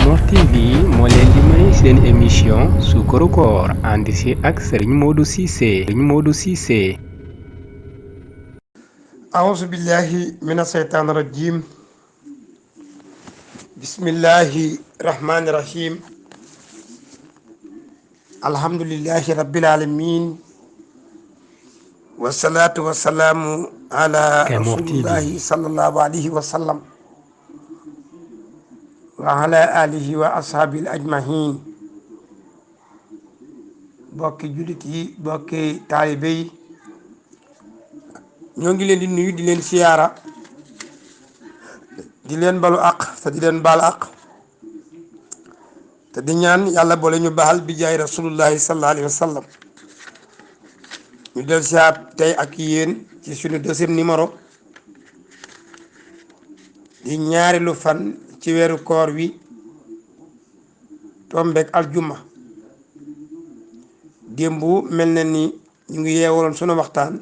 Kemor TV moo leen di may seen émission Suukaru Koor ànd ci ak Serigne Modou Cissé. أعوذ بالله من الشيطان الرجيم بسم الله الرحمن الرحيم الحمد لله رب العالمين والصلاة والسلام على Kemor رسول TV. الله صلى الله عليه وسلم وعلى آله وأصحابه الأجمعين bokki jullit yi bokki taalibe yi ñoo ngi leen di nuyu di leen siyaara di leen balu àq te di leen baal àq te di ñaan yàlla boole ñu baal bi jaay rasulullahi sallallahu alayhi wa sallam ñu del siyaat tey ak yéen ci suñu deuxième numéro di ñaareelu fan ci weeru koor wi tombeek aljuma démb mel na ni ñu ngi yeewaloon sunu waxtaan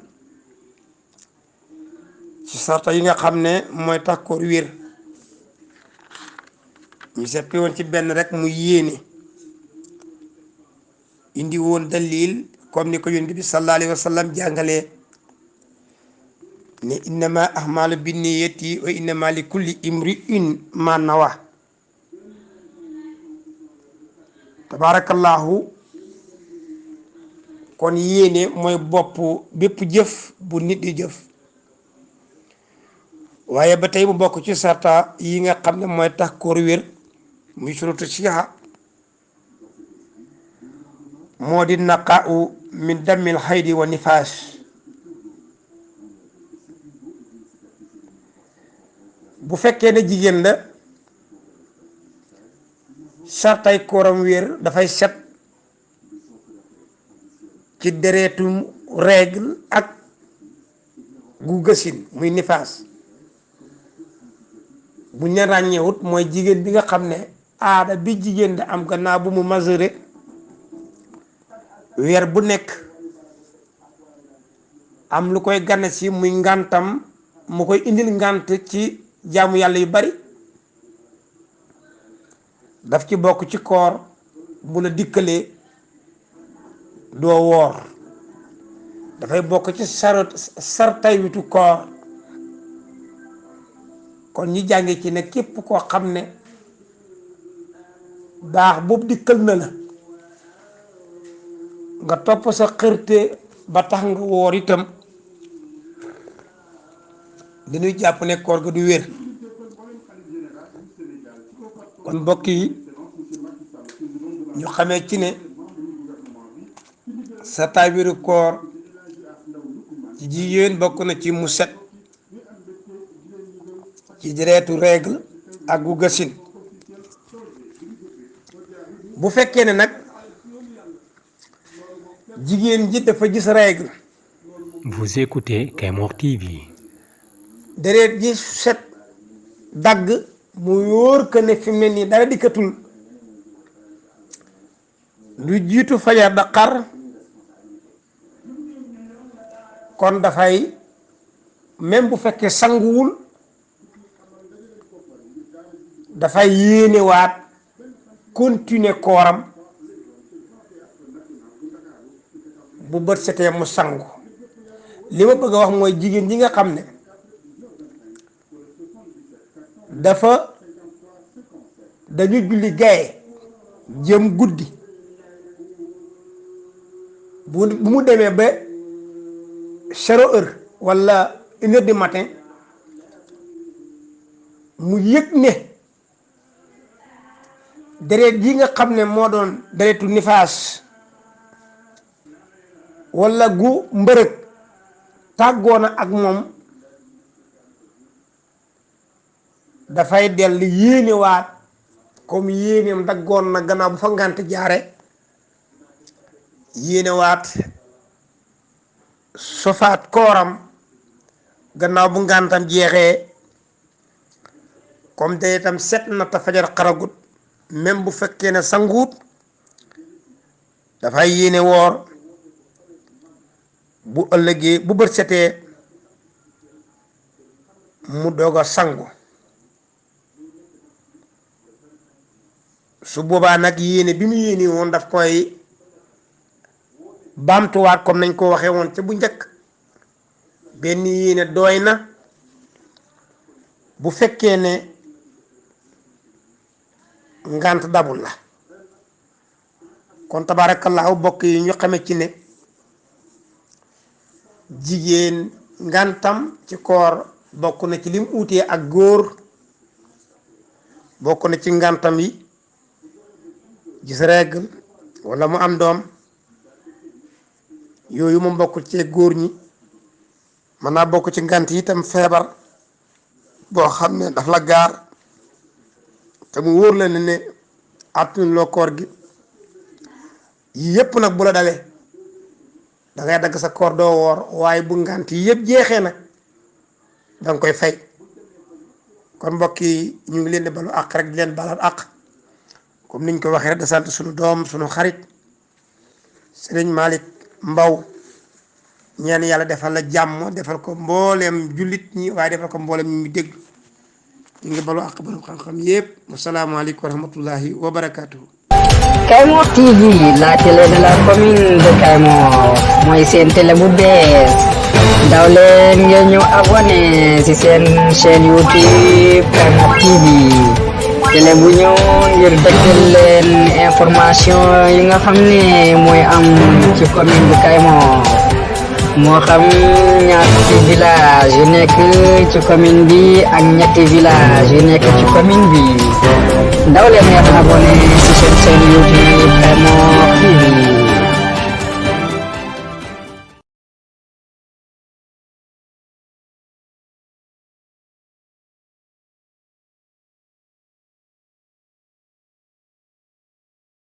ci sarta yi nga xam ne mooy tax koor wér ñu seppi woon ci benn rek mu yéene indi woon dalil comme ni ko yonent bi sallallahu alayhi wa sallam jàngalee ne innama ahmalu binniyati wa innama li kulli imri'in ma nawa tabarakallahu kon yéene mooy bopp bépp jëf bu nit di jëf waaye ba tey mu bokk ci sarta yi nga xam ne mooy tax koor wér muy surutu siha moo di naqa'u min dammil xaydi wa nifaas bu fekkee ne jigéen la sartay kooram wér dafay set ci deretum règle ak gu gësin muy nifaas bu ñu ràññeewut mooy jigéen bi nga xam ne aada bi jigéen da am gannaaw bu mu majeure weer bu nekk am lu koy gane si muy ngàntam mu koy indil ngànt ci jaamu yàlla yu bari daf ci bokk ci koor bu la dikkalee doo woor dafay bokk ci sartay witu koor kon ñi jànge ci ne képp koo xam ne baax boobu dikkal na la nga topp sa xërte ba tax nga woor itam dañuy jàpp ne koor ga du wér kon mbokk yi ñu xamee ci ne sa taay wéru koor ci jigéen bokk na ci mu set ci deretu règle ak gu gësin bu fekkee ne nag jigéen ji dafa gis règle. Vous écoutez Kemor TV. deret ji set dagg mu wóor que ne fi mu ne nii dara dikkatul lu jiitu fajar da xar kon dafay même bu fekkee sanguwul dafay yéenewaat continuer kooram bu bët setee mu sangu li ma bëgg a wax mooy jigéen ji nga xam ne dañu julli gaye jëm guddi bu mu demee ba 0 heure wala 1 heure du matin mu yëg ne deret yi nga xam ne moo doon deretu nifaas wala gu mbërëg tàggoona ak moom dafay dellu yéenewaat comme yéeneem daggoon na gannaaw bu fa ngànt jaare yéenewaat sofaat kooram gannaaw bu ngàntam jeexee comme te itam set na te fajar xaragut même bu fekkee ne sanguut dafay yéene woor bu ëllëgee bu bët setee mu doog a sangu su boobaa nag yéene bi mu yéene woon daf koy baamtuwaat comme nañ ko waxee woon ca bu njëkk. benn yéene doy na bu fekkee ne ngant dabul la kon tabaarakallaahu bokk yi ñu xame ci ne jigéen ngantam ci koor bokk na ci lim uutee ak góor bokk na ci ngantam yi gis règle wala mu am doom yooyu moom bokkul ci góor ñi mën naa bokk ci ngant yi itam feebar boo xam ne daf la gaar te mu wóor la ne àttuñ loo koor gi yii yëpp nag bu la dalee da ngay dagg sa koor doo woor waaye bu ngant yi yëpp jeexee nag danga koy fay kon mbokk yi ñu ngi leen di balu àq rek di leen balal àq comme niñ ko waxee rek da sant suñu doom suñu xarit Sëriñ Malick Mbaw ñaan yàlla defal la jàmm defal ko mbooleem jullit ñi waaye defal ko mbooleem ñu dégg ñu ngi balu àq balu xam-xam yëpp wasalaamaaleykum wa rahmatullahi wa barakatuhu. Kaymor TV, la télé de la commune de Kaymor mooy seen télé bu bees daw leen ngeen ñëw abonné ci seen chaîne YouTube Kaymor TV télé bu ñëw ngir dëggal leen information yi nga xam ne mooy am ci commune bu Kaymor moo xam ñaati village yu nekk ci commune bi ak ñetti village yu nekk ci commune bi daw leen ngeen abonné ci seen chaîne YouTube Kaymor TV